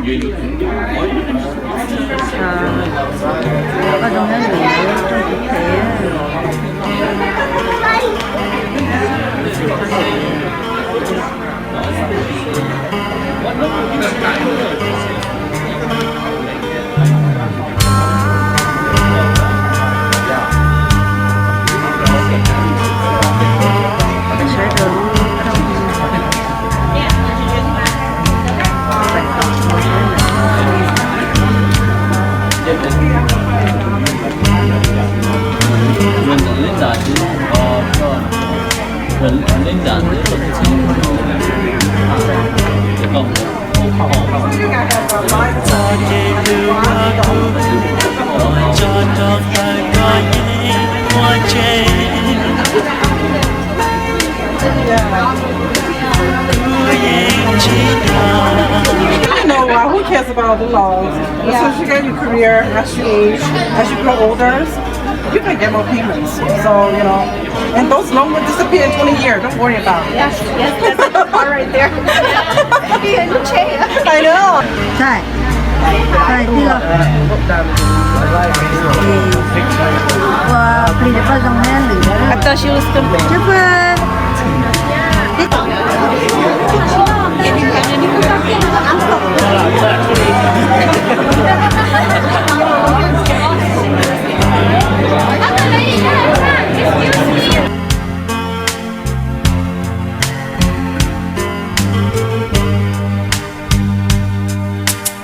Koj zoo nyob lwm rooj kuv phem. I don't know, uh, who cares about the laws? As soon as you get your career, as you age, as you grow older, you're gonna get more payments. So, you know, and those loans will disappear in twenty years. Don't worry about it. Yes, yes, that's the part right there. Be in jail. I know. Sai, sai, tij laug. Ua plig rau koj zoo na lwm. I thought she was stupid. Tsis pub.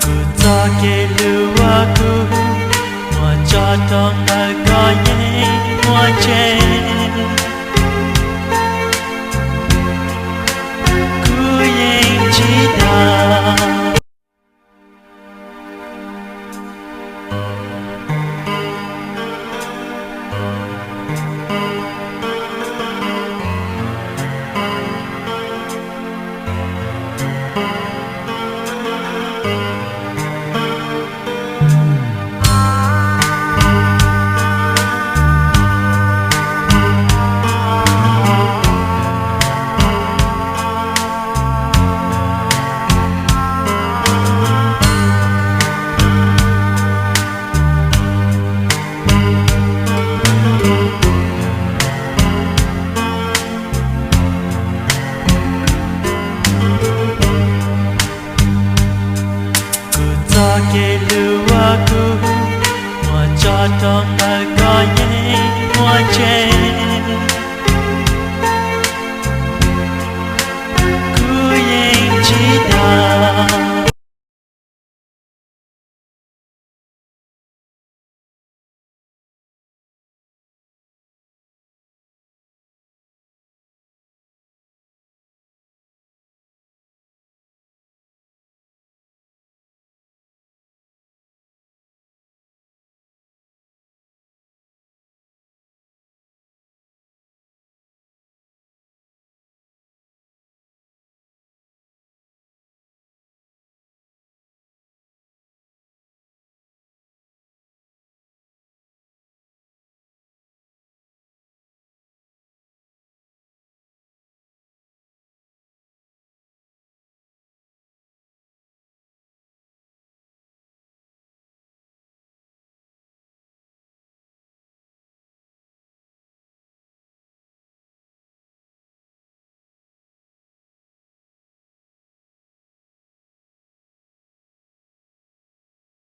Kuv txoj kev hlub uas kuv muab tso rau ntawm koj yeej muaj tseeb, kuv yeej tsis dag. Kuv txoj kev hlub uas kuv muab tso rau ntawm koj yeej muaj tseeb, kuv yeej tsis dag.